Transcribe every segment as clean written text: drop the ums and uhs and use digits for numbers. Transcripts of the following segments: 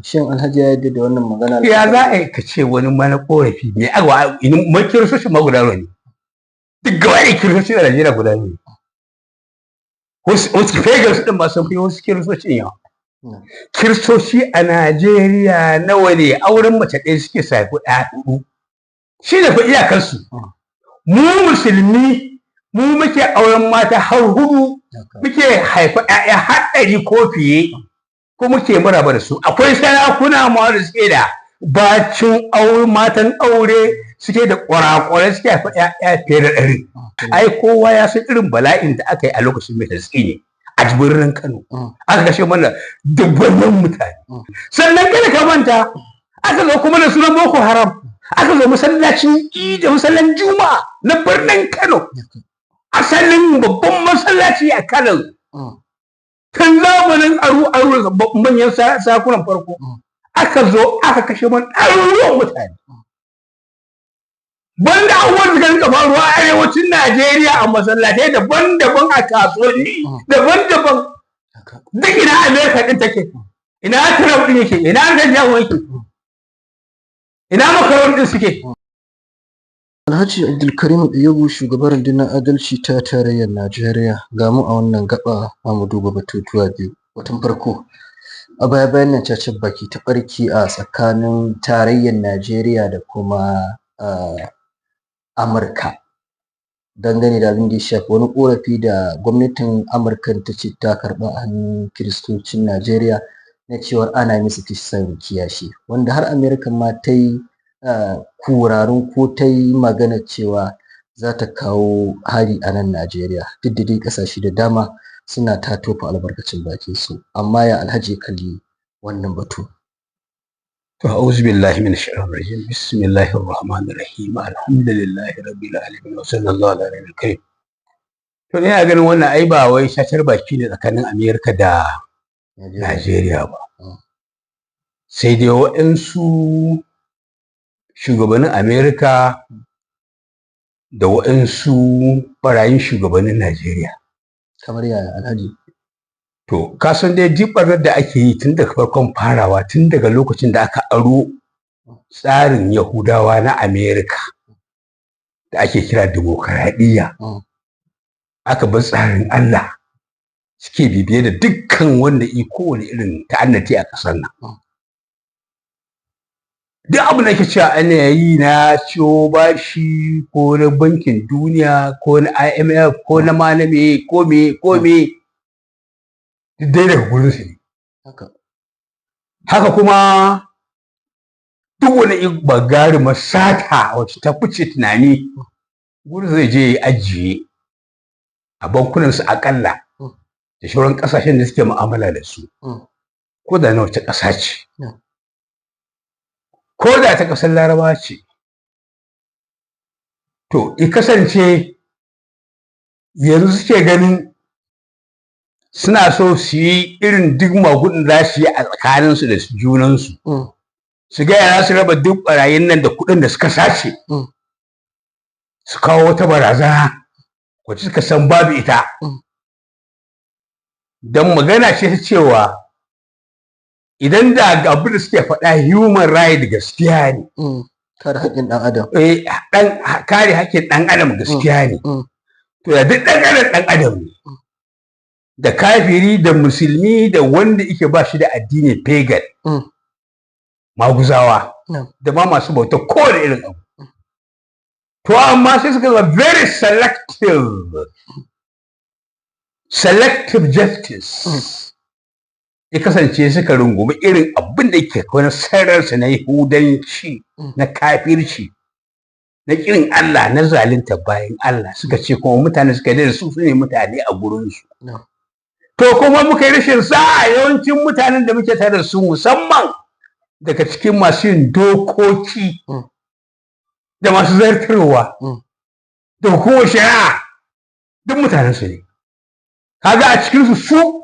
Shin Alhaji ya yarda da wannan magana? Ya za a yi ka ce wani mana korafi me agwa ma kiristocin ma guda nawa ne? Duk gaba da kiristoci a Najeriya guda ne. Wasu pagans din ma sun fi wasu kiristocin yawa. Kiristoci a Najeriya nawa ne? Auren mace ɗaya suke safi ɗaya huɗu. Shi ne fa iyakarsu. Mu musulmi mu muke auren mata har huɗu, muke haifa ƴaƴa har 100 ko fiye, ko muke maraba da su. Akwai sarakuna ma da suke da bacin aure, matan aure, suke da ƙwarakwarai, suke haifa ƴaƴa fiye da 100. Ai kowa ya san irin bala'in da aka yi a lokacin Mai ne a birnin Kano. Aka kashe mana dubbannin mutane. Sannan kada ka manta, aka zo kuma da sunan Boko Haram. Aka zo masallacin Idi, masallacin Juma'a na birnin Kano. Asalin babban masallaci a Kano. Tun zamanin aru aru manyan sakunan farko. Aka zo aka kashe mana ɗaruruwan mutane. Banda abubuwan da suka faruwa a arewacin Najeriya a masallatai daban-daban, a kasuwanni daban-daban. Duk ina Amerika din take? Ina Trump din yake? Ina Netanyahu yake? Ina Macron din suke? Alhaji Abdulkarim Ɗayyabu, shugaban Rundunar Adalci ta Tarayyar Najeriya, ga mu a wannan gaɓa za mu duba batutuwa biyu. Batun farko, a baya-bayan nan cacar baki ta ɓarke a tsakanin Tarayyar Najeriya da kuma Amurka dangane da abin da ya shafi wani ƙorafi da gwamnatin Amurkan ta ce ta karɓa a hannun Kiristocin Najeriya na cewar ana musu kisan kiyashi, wanda har Amerikan ma ta yi kurarin ko ta yi maganar cewa za ta kawo hari a nan Najeriya, duk da dai ƙasashe da dama suna ta tofa albarkacin bakinsu. Amma ya Alhaji ya kalli wannan batu? To, a'udhu billahi minash shaitanir rajim. Bismillahir rahmanir rahim. Alhamdulillahi rabbil alamin wa sallallahu ala nabiyil karim. To, ina ganin wannan ai ba wai cacar baki ne tsakanin Amerika da Najeriya ba. Sai dai waɗansu shugabannin Amerika da waɗansu ɓarayin shugabannin Najeriya. Kamar yaya, Alhaji? To, ka san dai duk ɓarnar da ake yi tun daga farkon farawa, tun daga lokacin da aka aro tsarin Yahudawa na Amerika da ake kira dimokuraɗiyya. Aka bar tsarin Allah, suke bibiye da dukkan wanda i kowane irin ta'annati a ƙasar nan. Duk abin da ake cewa ana yi na ciwo bashi, ko na Bankin Duniya, ko na IMF, ko na ma na me ko me ko me, duk dai daga gurinsu ne. Haka kuma duk wani gagarumar sata wacce ta fice tunani, gurin zai je ya ajiye a bankunansu aƙalla da sauran ƙasashen da suke mu'amala da su. Ko da na wace ƙasa ce. Ko da ta ƙasar Larabawa ce. To, i kasance yanzu suke ganin suna so su yi irin duk magudin za su yi a tsakaninsu da junansu. Su ga za su raba duk ɓarayin nan da kuɗin da suka sace. Su kawo wata barazana wacce suka san babu ita. Don magana ce ta cewa idan da abin da suke faɗa human right gaskiya ne. Kare haƙƙin ɗan adam. Eh, ɗan kare haƙƙin ɗan adam gaskiya ne. To, da duk ɗan adam ɗan adam ne. Da kafiri da musulmi da wanda yake ba shi da addini, pagan. Maguzawa. Da ma masu bauta kowane irin abu. To, amma sai suka zama very selective. Selective justice. Ya kasance suka rungumi irin abin da yake wani sararsa na Yahudanci, na kafirci, na ƙin Allah, na zalunta bayan Allah, suka ce kuma mutane suka yi da su ne mutane a gurinsu. To, kuma muka yi rashin sa'a, yawancin mutanen da muke tare da su, musamman daga cikin masu yin dokoki da masu zartarwa da hukumar shari'a, duk mutanen su ne. Kaga a cikinsu su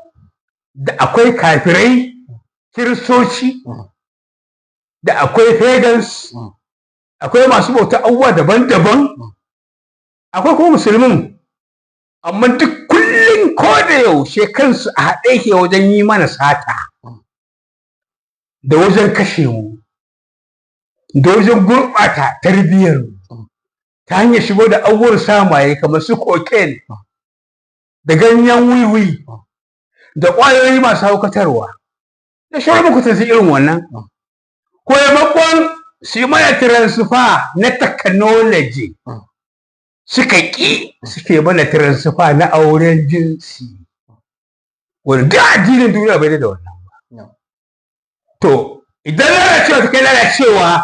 da akwai kafirai, kiristoci, da akwai pagans, akwai masu bauta abubuwa daban-daban, akwai kuma musulmin, amma duk kullum ko da yaushe kansu a haɗe ke wajen yi mana sata. Da wajen kashe mu, da wajen gurɓata tarbiyyar mu ta hanyar shigo da abubuwan sa maye kamar su cocaine da ganyen wiwi da ƙwayoyi masu haukatarwa da shauran makusantan irin wannan, ko maimakon su yi mana transfer na technology, suka ƙi, suke mana transfer na auren jinsi, wanda duk addinin duniya bai da wannan ba. To idan lalacewa ta kai lalacewa,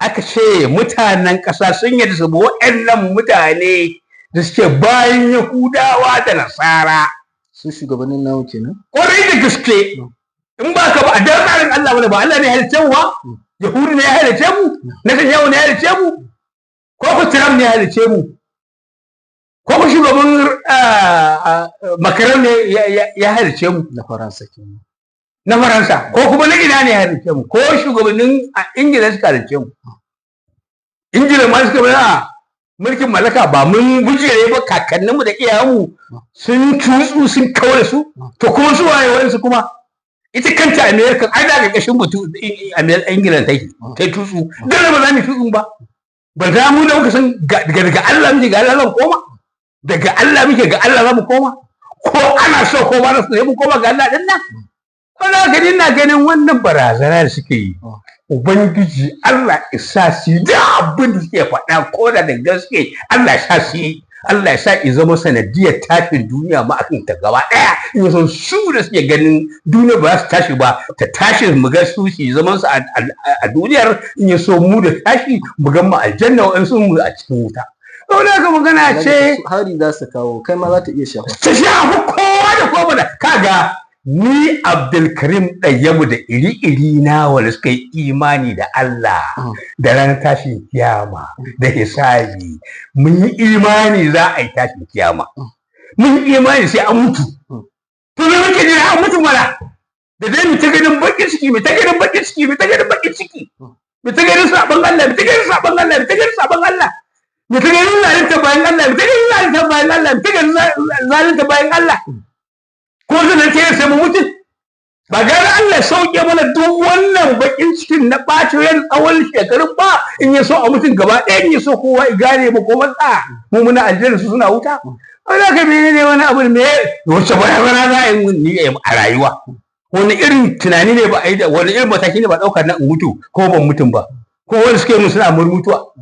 aka ce mutanen ƙasa sun yarda su bi waɗannan mutane da suke bayan Yahudawa da Nasara. Su shugabannin namu kenan. Ƙwarai da gaske. In ba ka ba a dan tsarin Allah bane ba. Allah ne ya halicce mu ba? Yahudu ne ya halicce mu? Netanyahu ne ya halicce mu? Ko ku Trump ne ya halicce mu? Ko ku shugaban Macron ne ya halicce mu? Na Faransa kenan. Na Faransa, ko kuma na ina ne ya halicce mu? Ko shugabannin a Ingila suka halicce mu? Ingila ma suka mana mulkin mallaka, ba mun bujire ba? Kakanninmu da iyayenmu sun tutsu, sun kaure su. To kuma su waye wayansu? Kuma ita kanta America ai da ƙarƙashin mutu Ingila take ta tutsu. Dole ba za mu tutsu ba. Ba za mu da muka san daga Allah muke, ga Allah za mu koma. Daga Allah muke, ga Allah za mu koma. Ko ana so ko ba na so, sai mu koma ga Allah din nan. Wala gani ina ganin wannan barazana da suke yi, Ubangiji Allah isa su yi da abin da suke faɗa, ko da gaske Allah ya sa su yi, Allah ya sa i zama sanadiyar tashin duniya ma akan ta gaba ɗaya. In san su da suke ganin duniya ba za su tashi ba, ta tashi mu ga su su zaman su a duniyar. In ya so mu da tashi mu ga mu aljanna, wa su mu a cikin wuta. Saboda haka magana ce Hari za su kawo, kai ma za ta iya shafa. Ta shafi kowa da kowa da kaga. Ni Abdulkarim Ɗayyabu da iri-iri na wanda suka yi imani da Allah da ranar tashin kiyama da hisabi, mun yi imani za a yi tashin kiyama, mun yi imani sai an mutu. To me muke jira? An mutu mana. Da dai mu ta ganin bakin ciki, mu ta ganin bakin ciki, mu ta ganin bakin ciki, mu ta ganin sabon Allah, mu ta ganin sabon Allah, mu ta ganin sabon Allah, mu ta ganin zalunta bayan Allah, mu ta ganin zalunta bayan Allah, mu ta ganin zalunta bayan Allah, ko zan ce sai mu mutu? Ba gara Allah sauke mana duk wannan bakin cikin na ɓacin ran tsawon shekarun ba, in ya so a mutum gaba ɗaya, in ya so kowa ya gane mu ko matsa mu muna aljanna, su suna wuta. Wani ka mene ne wani abu me wace barazana za a yi ni a rayuwa? Wani irin tunani ne ba a yi da wani irin mataki ne ba ɗaukar na in mutu ko ban mutum ba? Ko wani suke mun suna murmutuwa,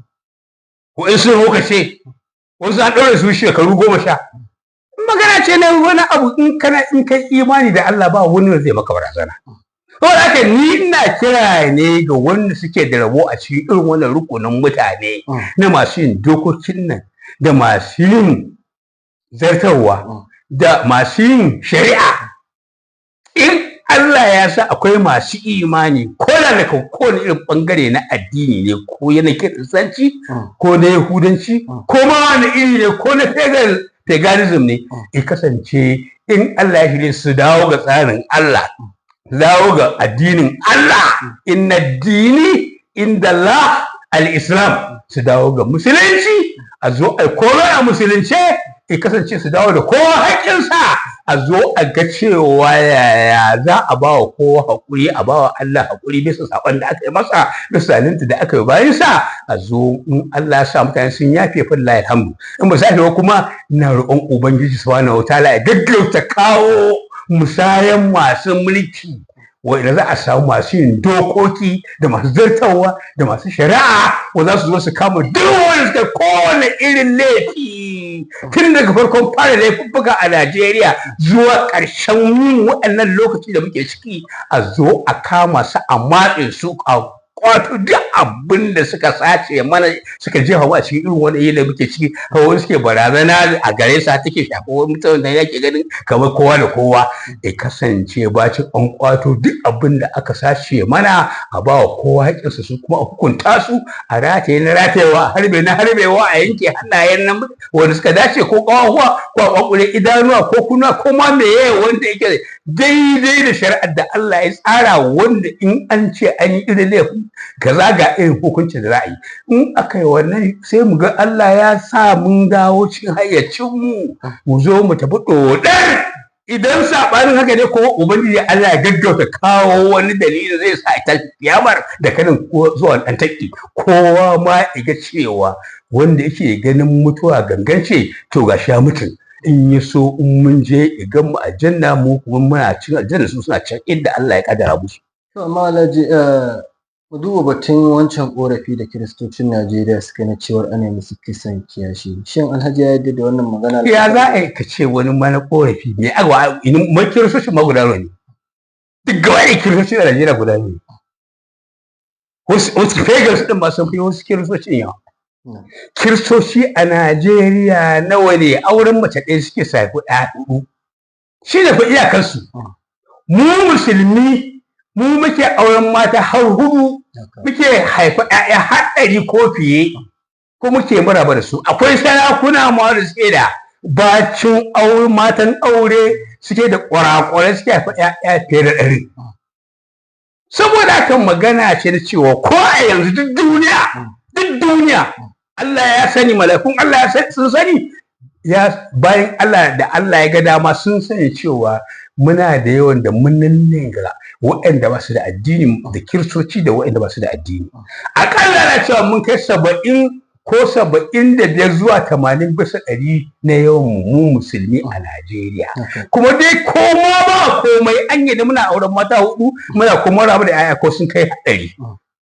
ko in sun rokace wasu an ɗaure su shekaru 10. Magana ce na wani abu, in kana in kai imani da Allah, ba wani wanda zai maka barazana. Saboda haka ni ina kira ne ga wanda suke da rabo a cikin irin wannan rukunin mutane na masu yin dokokin nan da masu yin zartarwa da masu yin shari'a, in Allah ya sa akwai masu imani, ko da daga kowane irin bangare na addini ne, ko na Kiristanci, ko na Yahudanci, ko ma wani iri ne, ko na paganism ne, ya kasance in Allah ya shirye su dawo ga tsarin Allah, dawo ga addinin Allah. Inna dini inda Allah al-Islam. Su dawo ga musulunci, a zo a komai a musulunce, ya kasance su dawo da kowa haƙƙinsa, a zo a ga cewa yaya za a ba wa kowa haƙuri, a ba wa Allah haƙuri bisa saƙon da aka yi masa, bisa zalunta da aka yi bayan sa. A zo in Allah ya sa mutane sun yafe, fa lillahi alhamdu. In ba su yafe ba kuma, ina roƙon Ubangiji Subhanahu wataala ya gaggauta kawo musayan masu mulki wanda za a samu masu yin dokoki da masu zartarwa da masu shari'a, wanda za su zo su kama duk wanda suka kowane irin laifi tun daga farkon fara laifuffuka a Najeriya zuwa ƙarshen yin waɗannan lokaci da muke ciki. A zo a kama su, a matse su, a kwato duk abin da suka sace mana, suka jefa mu a cikin irin wani yanayi da muke ciki. Kawai suke barazana a gare sa take shafa wani mutum da yake ganin kamar kowa da kowa. Ya kasance bacin an kwato duk abin da aka sace mana, a ba wa kowa haƙƙinsa, su kuma a hukunta su, a rataye na ratayewa, a harbe na harbewa, a yanke hannayen nan wanda suka dace, ko ƙafafuwa, ko a ƙwaƙule idanuwa, ko kuna ko ma meye wanda yake daidai da shari'ar da Allah ya tsara, wanda in an ce an yi irin laifin kaza, ga irin hukuncin da za a yi. In aka yi wannan, sai mu ga Allah ya sa mun dawo cikin hayyacinmu, mu zo mu tafi ɗoɗar. Idan saɓanin haka ne ko, Ubangiji Allah ya gaggauta kawo wani dalili zai sa ta kiyamar da kanin zuwa ɗan taƙi, kowa ma ya ga cewa wanda yake ganin mutuwa gangan ce, to ga sha mutum. In ya so, in mun je igan mu aljanna, mu kuma muna cin aljanna, su suna can inda Allah ya kaddara musu. To amma Alhaji, mu duba batun wancan korafi da Kiristocin Najeriya suka na cewar ana musu kisan kiyashi. Shin Alhaji ya yarda da wannan magana? Ya za a yi ka ce wani mana korafi me agwa mai? Kiristocin ma guda ne? Duk gaba da Kiristocin a Najeriya guda ne. Wasu pagans din ma sun fi wasu Kiristocin yawa. Kiristoci a Najeriya nawa ne? Auren mace ɗaya suke haifi ɗaya huɗu, shi ne fa iyakarsu. Mu musulmi, mu muke auren mata har hudu, muke haifa ƴaƴa har 100 ko fiye, ko muke maraba da su. Akwai sarakuna ma da suke da bacin aure, matan aure, suke da ƙwarakwarai, suke haifa ƴaƴa fiye da 100. Saboda haka magana ce na cewa ko a yanzu duk duniya, duk duniya, Allah ya sani, mala'ikun Allah ya sani, sun sani, ya bayan Allah da Allah ya ga dama sun sani cewa muna da yawan da mun ninninga waɗanda ba su da addini, da Kiristoci da waɗanda ba su da addini. Aƙalla na cewa mun kai 70 ko 75 zuwa 80% na yawan mu musulmi a Najeriya. Kuma dai koma ba komai, an yadda muna auren mata hudu, muna kuma rabu da 'ya'ya ko sun kai 100,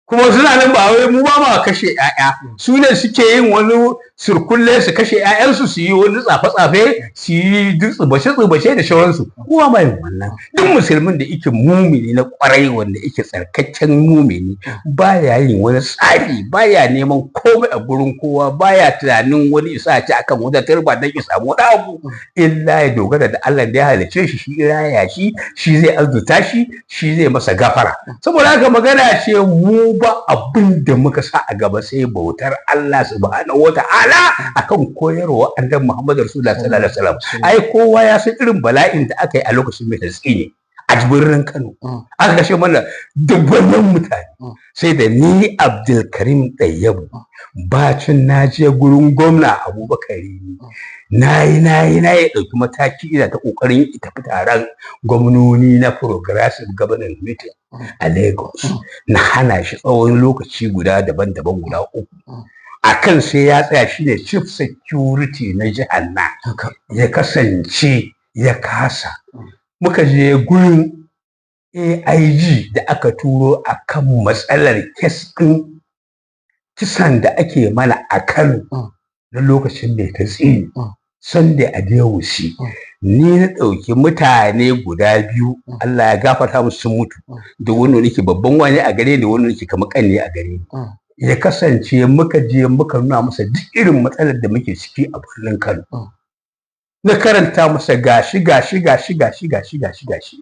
kuma suna nan. Ba wai mu ba ma kashe 'ya'ya, su ne suke yin wani surkulle su kashe 'ya'yansu, su yi wani tsafe-tsafe, su yi duk tsubace-tsubace da sauransu. Kowa ma yin wannan. Duk musulmin da yake mumini na kwarai, wanda yake tsarkakken mumini, baya yin wani tsafi, baya neman komai a gurin kowa, baya tunanin wani isa ci akan wata turba don ya samu wani abu, illa ya dogara da Allah da ya halicce shi, shi raya shi, shi zai arzuta shi, shi zai masa gafara. Saboda haka magana ce mu ba abin da muka sa a gaba sai bautar Allah subhanahu wata'ala akan koyarwa Annabi Muhammad Rasulullah sallallahu alaihi wasallam. Ai kowa ya san irin bala'in da aka yi a lokacin mai ne a birnin Kano, aka kashe mana dubbannin mutane. Sai da ni Abdulkarim Ɗayyabu, bacin na je gurin gwamna Abubakar, na yi na yi na yi ɗauki mataki, ina ta ƙoƙarin tafi taron gwamnoni na Progressive Government Meeting a Lagos, na hana shi tsawon lokaci guda daban-daban guda uku, akan sai ya tsaya shine chief security na jihar nan. Ya kasance ya kasa. Muka je gurin AIG da aka turo akan matsalar case ɗin kisan da ake mana a Kano na lokacin mai tatsi, Sunday Adewusi. Ni na ɗauki mutane guda biyu, Allah ya gafarta musu, sun mutu, da wani nake babban wani a gare ni, wani nake kamar ƙanne a gare ni. Ya kasance muka je muka nuna masa duk irin matsalar da muke ciki a birnin Kano. Na karanta masa, gashi gashi gashi gashi gashi gashi gashi.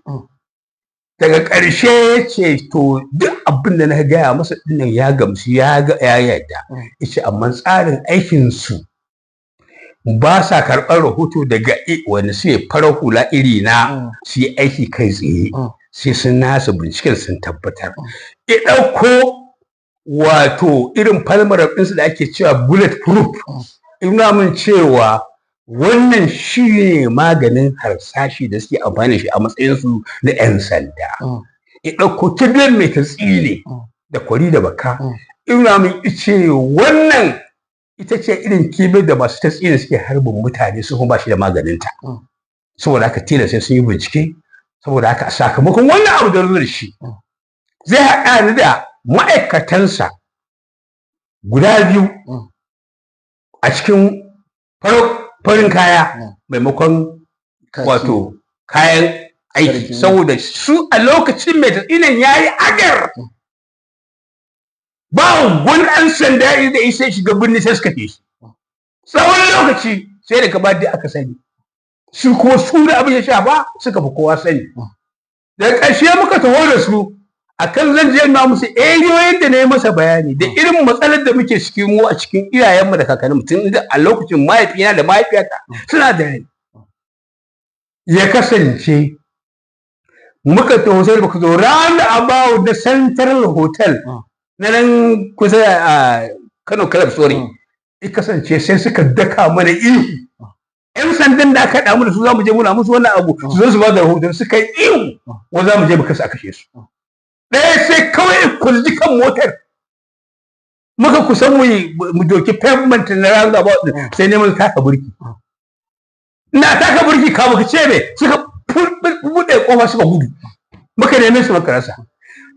Daga ƙarshe ya ce to, duk abin da na gaya masa dinnan ya gamsu, ya ga, ya yarda. Yace amma tsarin aikin su ba sa karɓar rahoto daga wani sai farar hula iri na su yi aiki kai tsaye, sai sun nasa binciken sun tabbatar. Ya ɗauko wato irin palmar ɗinsu da ake cewa bullet proof, ina mun cewa wannan shi ne maganin harsashi da suke amfani da shi a matsayinsu na 'yan sanda. Ya ɗauko kibiyar mai tatsi da kwari da baka, ina mun ice wannan ita ce irin kibiyar da masu tatsi suke harbin mutane, su kuma ba shi da maganinta. Saboda haka tilas sai sun yi bincike. Saboda haka sakamakon wannan abu da da shi zai haɗa ni da ma'aikatansa guda biyu a cikin farin kaya maimakon wato kayan aiki, saboda su a lokacin mai tatsinan ya yi agar ba wani ɗan sanda da isa shiga birni sai suka fi shi tsawon lokaci, sai daga ba aka sani, su kuma su da abin ya shafa suka fi kowa sani. Daga ƙarshe muka taho da su akan zan je na musu eriyoyin da na yi masa bayani da irin matsalar da muke cikin mu a cikin iyayenmu da kakanninmu tun a lokacin mahaifina da mahaifiyata suna da rai. Ya kasance muka taho, sai muka zo round about da Central Hotel na nan kusa a Kano Club, sorry. Ya kasance sai suka daka mana ihu. Yan sandan da aka haɗa mu da su za mu je muna musu wannan abu, su zo su ba da rahoton, suka yi ihu wa za mu je mu kasa a kashe su. Ɗaya sai kawai kulji kan motar, muka kusan mu mu doki pavement na roundabout din, sai neman taka burki. Ina taka burki, kamu ka ce me, suka buɗe kofa suka gudu. Muka neme su muka rasa.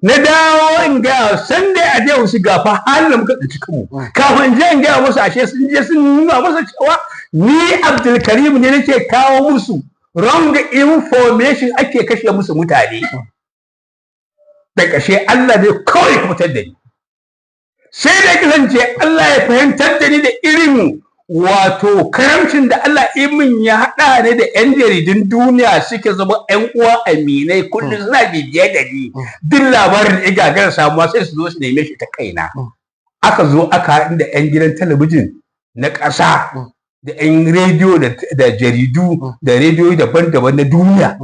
Na dawo in ga sanda a je su gafa halin da muka tsinci kanmu. Kafin in je in gaya musu, ashe sun je sun nuna masa cewa ni Abdulkarim ne nake kawo musu wrong information, ake kashe musu mutane. Da ƙarshe Allah ne kawai ya fitar da ni, sai da kasance Allah ya fahimtar da ni da irin wato karamcin da Allah imin ya haɗa ni da 'yan jaridun duniya suke zama 'yan uwa aminai, kullum suna bibiye da ni. Duk labarin da ya gagara samuwa, sai su zo su neme shi ta kaina. Aka zo aka haɗu da 'yan gidan talabijin na ƙasa da 'yan rediyo da jaridu da rediyoyi daban-daban na duniya.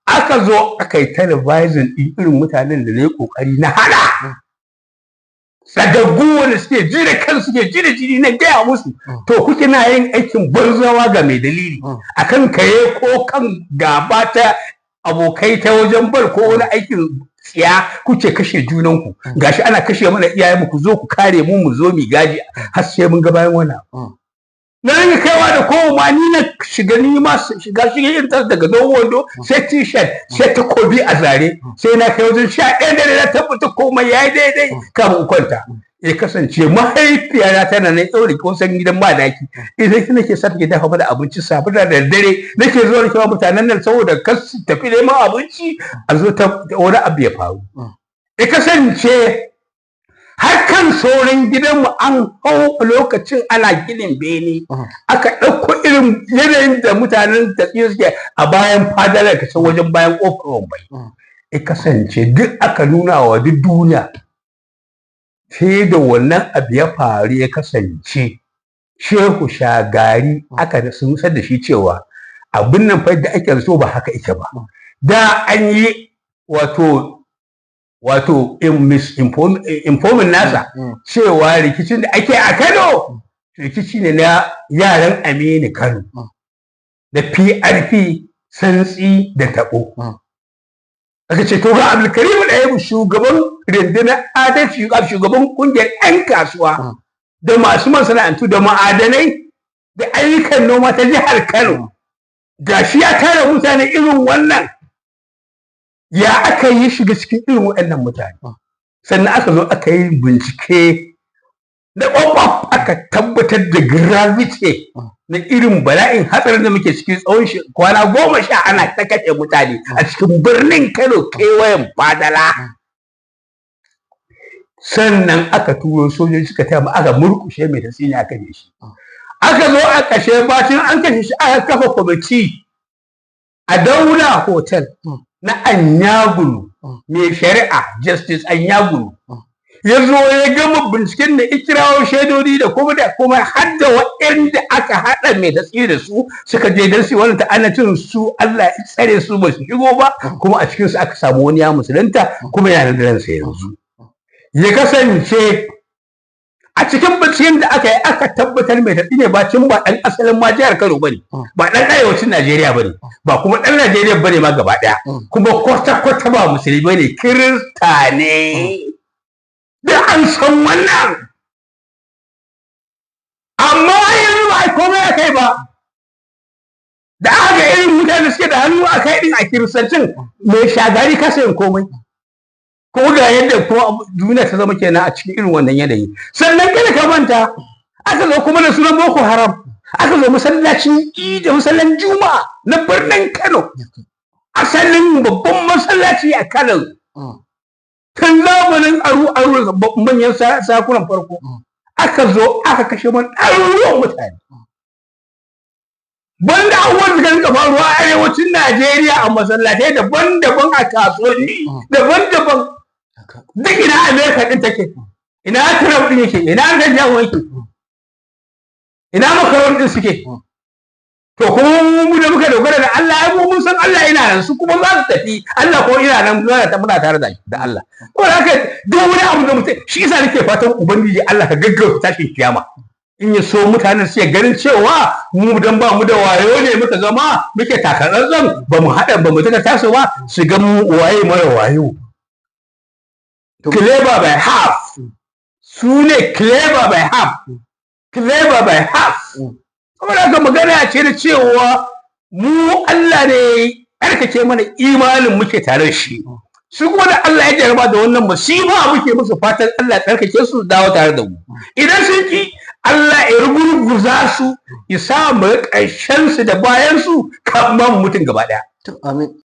Aka zo aka yi talabijin ɗin irin mutanen da na yi ƙoƙari na hana tsagaggu wanda suke ji da kansu, suke ji da jini, na gaya musu, to kuke na yin aikin banzawa ga mai dalili akan kare ko kan gaba ta abokai ta wajen bal ko wani aikin tsiya kuke kashe junanku. Gashi ana kashe mana iyayenmu, ku zo ku kare mu, mu zo mu gaji har sai mun ga bayan wannan. Na ringa kaiwa da kowa ma, ni na shiga, ni ma shiga shiga irin tas daga dogon wando sai T-shirt sai takobi a zare. Sai na kai wajen 11 dare, na tabbata komai yayi daidai kafin in kwanta. Ya kasance mahaifiyata tana nan ɗaure kusan gidan madaki, idan ita nake sa take dafa mana abinci safe da daddare. Nake zuwa nake wa mutanen nan saboda kar su tafi neman abinci a zo ta wani abu ya faru. Ya kasance har kan sauran gidanmu an hau lokacin ana ginin bene, aka ɗauko irin yanayin da mutanen tafiya suke a bayan fadalar ka wajen bayan ƙofar Wambai. Ya kasance duk aka nuna wa duk duniya. Sai da wannan abu ya faru, ya kasance Shehu Shagari aka sun da shi cewa abin nan fa da ake so ba haka ike ba, da an yi wato misinforming nasa cewa rikicin da ake a Kano rikici ne na yaran Aminu Kano da PRP, Santsi da Tabo. Aka ce to ga Abdulkarim Ɗayebu, shugaban rundunar adalci, shugaban kungiyar 'yan kasuwa da masu masana'antu da ma'adanai da ayyukan noma ta jihar Kano, gashi ya tara mutane irin wannan, ya aka yi shiga cikin irin waɗannan mutane? Sannan aka zo aka yi bincike na ƙwaƙwaf, aka tabbatar da gravity na irin bala'in hatsarin da muke ciki tsawon kwana 10 ana ta kashe mutane a cikin birnin Kano kewayen Fadala. Sannan aka turo sojoji suka taya aka murkushe mai tasiri, aka kashe shi. Aka zo a kashe, bacin an kashe shi aka kafa kwamiti a Daula Hotel na Anyagulu, mai shari'a Justice Anyagulu. Ya zo ya gama binciken da ikirawo shaidodi da kuma har da waɗanda aka haɗa mai tatsi da su suka je don su wannan ta'annacin su, Allah ya tsare su ba su shigo ba. Kuma a cikin su aka samu wani ya musulunta kuma yana da ransa yanzu. Ya kasance a cikin binciken da aka yi aka tabbatar mai tatsi ne bacin ba ɗan asalin ma jihar Kano bane, ba ɗan arewacin Najeriya bane, ba kuma ɗan Najeriya bane ma gaba ɗaya, kuma kwata-kwata ba musulmi bane, Kirista ne. Da an san wannan, amma yanzu ba a komai a kai ba. Da aka ga irin mutane suke da hannu a kai din a kiristancin, mai Shagari kasa yin komai. Ko ga yadda kuma duniya ta zama kenan a cikin irin wannan yanayi. Sannan kada ka manta, aka zo kuma da sunan Boko Haram aka zo masallacin Idi, masallacin Juma'a na birnin Kano, asalin babban masallaci a Kano tun zamanin aru aru manyan sakunan farko, aka zo aka kashe man ɗaruruwan mutane. Banda abubuwan da suka faruwa a arewacin Najeriya a masallatai daban-daban, a kasuwanni daban-daban, duk ina Amerika din take? Ina Trump din yake? Ina Netanyahu yake? Ina Macron din suke? To kuma mu da muka dogara da Allah, ai mu mun san Allah yana nan, su kuma za su tafi, Allah ko ina nan, muna ta muna tare da Allah. Ko haka duk wani abu da mutum, shi yasa nake fatan Ubangiji Allah ka gaggauta tashin kiyama. In ya so mutanen suke ganin cewa mu dan ba mu da wayo ne muka zama muke takatsantsan, ba mu haɗa ba mu taka taso ba, su ga mu waye mara wayo. Clever by half, su ne clever by half, clever by half. Saboda haka magana ce da cewa mu Allah ne tsarkake mana imanin, muke tare da shi. Su kuma da Allah ya jarraba da wannan musiba, muke musu fatan Allah ya tsarkake su, dawo tare da mu. Idan sun ki, Allah ya rugurguza su, ya sa mu ƙarshen su da bayan su, kan mutum gaba ɗaya. To, amin.